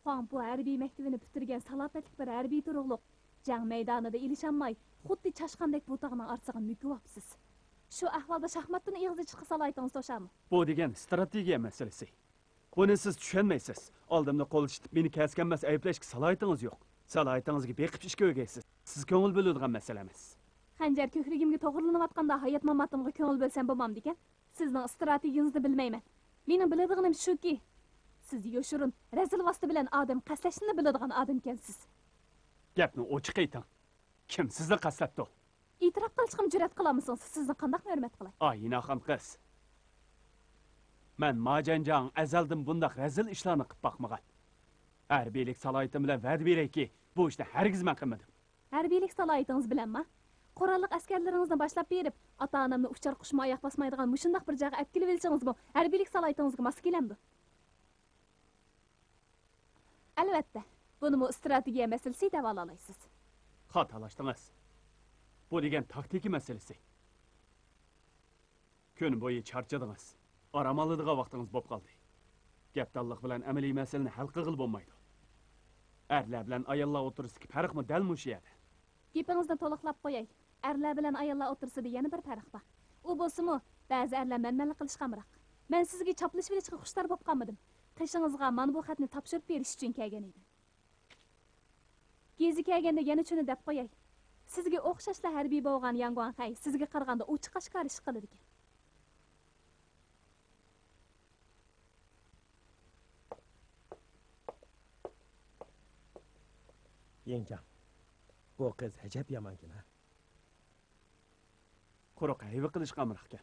خۇاڭپۇ ھەربىي مەكتىۋىنى پۈتتۈرگەن سالاپەتلىك بىر ھەربىي تۇرۇقلۇق. جەڭ مەيدانىدا ئېلىشالماي، خۇددى چاشقاندەك بۇ تاغنىڭ ئارىسىغا مۆكۈۋاپسىز. شۇ ئەھۋالدا شاھماتتىن ئېغىز ئېچىشقا سالاھىيىتىڭىز توشامۇ؟ بۇ دېگەن ئىستراتېگىيە مەسىلىسى. بۇنى سىز چۈشەنمەيسىز. ئالدىمنى قول ئىشلىتىپ، مېنى كەسكەنمەس ئەيىبلەشكە سالاھىيىتىڭىز يوق. سالاھىيىتىڭىزگە بېقىپ ئىشكە ئۆگەيسىز. سىز كۆڭۈل بۆلىدىغان مەسىلە ئەمەس. خەنجەر كۆكرىكىمگە توغرىلىنىۋاتقاندا ھايات-ماماتىمغا كۆڭۈل بۆلسەم بولمامدىكەن؟ سىزنىڭ ئىستراتېگىيىڭىزنى بىلمەيمەن. مېنىڭ بىلىدىغىنىم شۇكى، سىز يوشۇرۇن، رەزىل ۋاسىتە بىلەن ئادەم قەستلەشنىلا بىلىدىغان ئادەمكەنسىز. گەپنى ئوچۇق ئېيتىڭ. كىم سىزنى قەستلەپتۇ؟ ئېتىراپ قىلىشقىمۇ جۈرئەت قىلالمىسىڭىز، سىزنى قانداقمۇ ھۆرمەت قىلاي؟ ئايناخان قىز. مەن ماجەنجاڭ ئەزەلدىن بۇنداق رەزىل ئىشلارنى قىلىپ باقمىغان. ھەربىيلىك سالاھىيىتىم بىلەن ۋەدە بېرەيكى، بۇ ئىشنى ھەرگىز مەن قىلمىدىم. ھەربىيلىك سالاھىيىتىڭىز بىلەنما؟ قوراللىق ئەسكەرلىرىڭىزنى باشلاپ بېرىپ، ئاتا-ئانامنى ئۇچار قۇشىمۇ ئاياق باسمايدىغان مۇشۇنداق بىر جايغا ئەپ كېلىۋېلىشىڭىزمۇ ھەربىيلىك سالاھىيىتىڭىزگە ماس كېلەمدۇ؟ ئەلۋەتتە، بۇنىمۇ ئىستراتېگىيە مەسىلىسى دەۋالالايسىز. خاتالاشتىڭىز. بۇ دېگەن تاكتىكا مەسىلىسى. كۈن بويى چارچىدىڭىز. ئارام ئالىدىغان ۋاقتىڭىز بولۇپ قالدى. گەپدانلىق بىلەن ئەمەلىي مەسىلىنى ھەل قىلغىلى بولمايدۇ. ئەرلەر بىلەن ئاياللار ئوتتۇرىسىدىكى پەرقمۇ دەل مۇشۇ يەردە. گېپىڭىزنى تولۇقلاپ قوياي. ئەرلەر بىلەن ئاياللار ئوتتۇرىسىدا يەنە بىر پەرق بار. ئۇ بولسىمۇ، بەزى ئەرلەر مەنمەنلىك قىلىشقا ئامراق. مەن سىزگە چاپلىشىۋېلىشقا خۇشتار بولۇپ قالمىدىم. قېشىڭىزغا مانا بۇ خەتنى تاپشۇرۇپ بېرىش ئۈچۈن كەلگەن ئىدىم. گېزى كەلگەندە يەنە شۇنى دەپ قوياي. سىزگە ئوخشاشلا ھەربىي بولغان ياڭ گۇاڭخەي سىزگە قارىغاندا ئوچۇق ئاشكارا ئىش قىلىدىكەن. يىڭجاڭ، بۇ قىز ئەجەب يامانكەن ھە. قۇرۇق ھەيۋە قىلىشقا ئامراقكەن.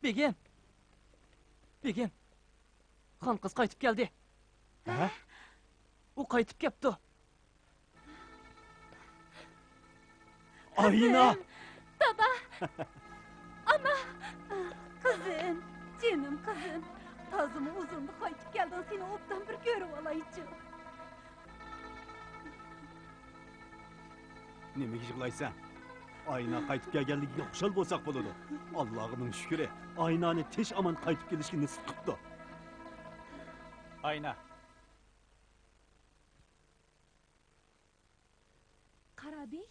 بېگىم! بېگىم! خان قىز قايتىپ كەلدى. ھە؟ ئۇ قايتىپ كەپتۇ. ئاينا! قىزىم! دادا! ئانا! قىزىم! جېنىم قىزىم! تازىمۇ ئۇزۇندا قايتىپ كەلدىڭ، سېنى ئوبدان بىر كۆرۈۋالايچۇ. نېمىگە يىغلايسەن؟ ئاينا قايتىپ كەلگەنلىكىگە خۇشال بولساق بولىدۇ. ئاللاغا مىڭ شۈكرى، ئاينانى تىنچ-ئامان قايتىپ كېلىشكە نېسىپ قىپتۇ. ئاينا. قارابېي،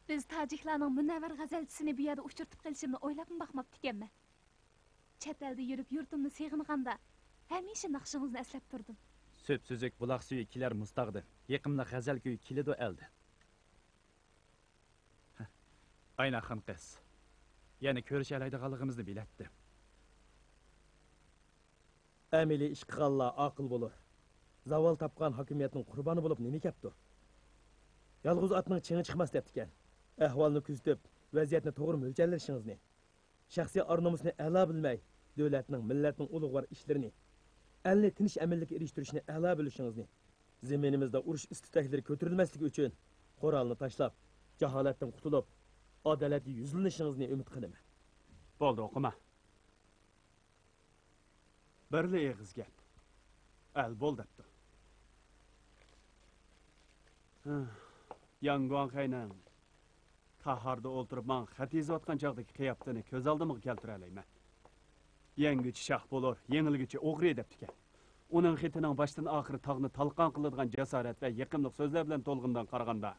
بىز تاجىكلارنىڭ مۇنەۋۋەر غەزەلچىسىنى بۇ يەردە ئۇچرىتىپ قېلىشىمنى ئويلاپمۇ باقماپتىكەنمەن. چەت ئەلدە يۈرۈپ يۇرتۇمنى سېغىنغاندا، ھەمىشە ناخشىڭىزنى ئەسلەپ تۇردۇم. سۈپسۈزۈك بۇلاق سۈيى كېلەر مۇز تاغدىن، يېقىملىق غەزەل كۈيى كېلىدۇ ئەلدىن. ئايناخان قىز، يەنە كۆرۈشەلەيدىغانلىقىمىزنى بىلەتتىم. ئەمەلىي ئىش قىلغانلار ئاقىل بولۇر. زاۋال تاپقان ھاكىمىيەتنىڭ قۇربانى بولۇپ نېمە كەپتۇ؟ يالغۇز ئاتنىڭ چېڭى چىقماس دەپتىكەن. ئەھۋالنى كۆزىتىپ، ۋەزىيەتنى توغرا مۆلچەرلىشىڭىزنى، شەخسىي ئار-نومۇسنى ئەلا بىلمەي، دۆلەتنىڭ، مىللەتنىڭ ئۇلۇغۋار ئىشلىرىنى، ئەلنى تىنچ-ئەمىنلىككە ئېرىشتۈرۈشنى ئەلا بىلىشىڭىزنى، زېمىنىمىزدا ئۇرۇش ئىس-تۈتەكلىرى كۆتۈرۈلمەسلىكى ئۈچۈن قورالنى تاشلاپ، جاھالەتتىن قۇتۇلۇپ، ئادالەتكە يۈزلىنىشىڭىزنى ئۈمىد قىلىمەن. بولدى، ئوقۇما. بىرلا ئېغىز گەپ. ئەل بول دەپتۇ. ياڭ گۇاڭخەينىڭ قاھاردا ئولتۇرۇپ ماڭا خەت يېزىۋاتقان چاغدىكى قىياپىتىنى كۆز ئالدىمغا كەلتۈرەلەيمەن. يەڭگۈچى شاھ بولۇر، يېڭىلگۈچى ئوغرى دەپتىكەن. ئۇنىڭ خېتىنىڭ باشتىن ئاخىر تاغنى تالقان قىلىدىغان جاسارەت ۋە يېقىملىق سۆزلەر بىلەن تولغىنىدىغان قارىغاندا،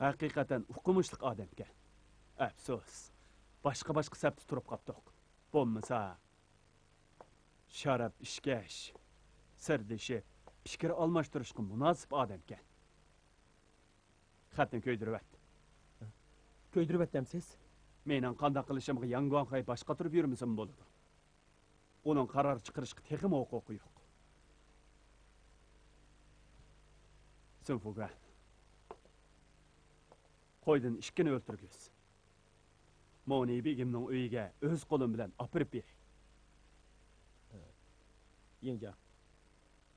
ھەقىقەتەن ئوقۇمۇشلۇق ئادەمكەن. ئەپسۇس، باشقا-باشقا سەپتە تۇرۇپ قاپتۇق. بولمىسا، شاراب ئىچكەچ، سىردىشىپ، پىكىر ئالماشتۇرۇشقا مۇناسىپ ئادەمكەن. خەتنى كۆيدۈرۈۋەت. كۆيدۈرۈۋەت دەمسىز؟ مېنىڭ قانداق قىلىشىمغا ياڭ گۇاڭخەي باش قاتۇرۇپ يۈرمىسىمۇ بولىدۇ. ئۇنىڭ قارار چىقىرىشقا تېخىمۇ ھوقۇقى يوق. سۈن فۇگۈەن، قويدىن ئىككىنى ئۆلتۈرگۈز. مونى بېگىمنىڭ ئۆيىگە ئۆز قولۇم بىلەن ئاپىرىپ بېرەي. يىڭجياڭ،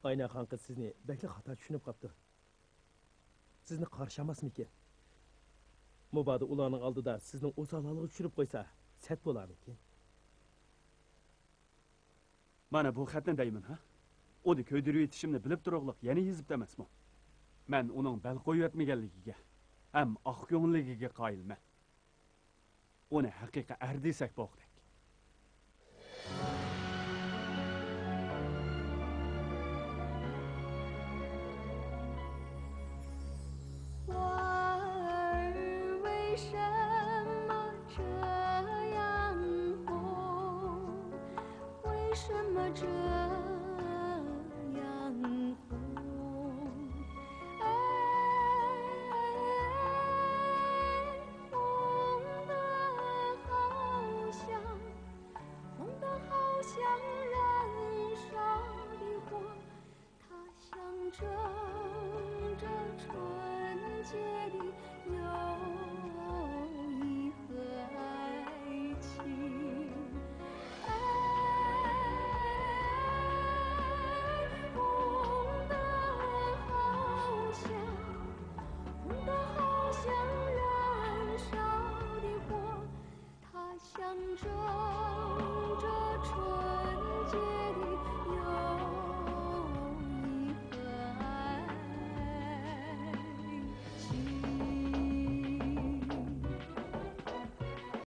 ئاينا خان قىز سىزنى بەكلا خاتا چۈشىنىپ قاپتۇ. سىزنى قارشى ئالماسمىكىن؟ مۇبادا ئۇلارنىڭ ئالدىدا سىزنى ئوسال ھالغا چۈشۈرۈپ قويسا، سەت بولارمىكىن؟ مانا بۇ خەتنى دەيمەن، ھە؟ ئۇنى كۆيدۈرۈۋېتىشىمنى بىلىپ تۇرۇقلۇق يەنە يېزىپتۇ ئەمەسمۇ؟ مەن ئۇنىڭ بەل قويۇۋەتمىگەنلىكىگە ھەم ئاق كۆڭۈللۈكىگە قايىلمەن. ئۇنى ھەقىقىي ئەر دېسەك بوغۇدەك.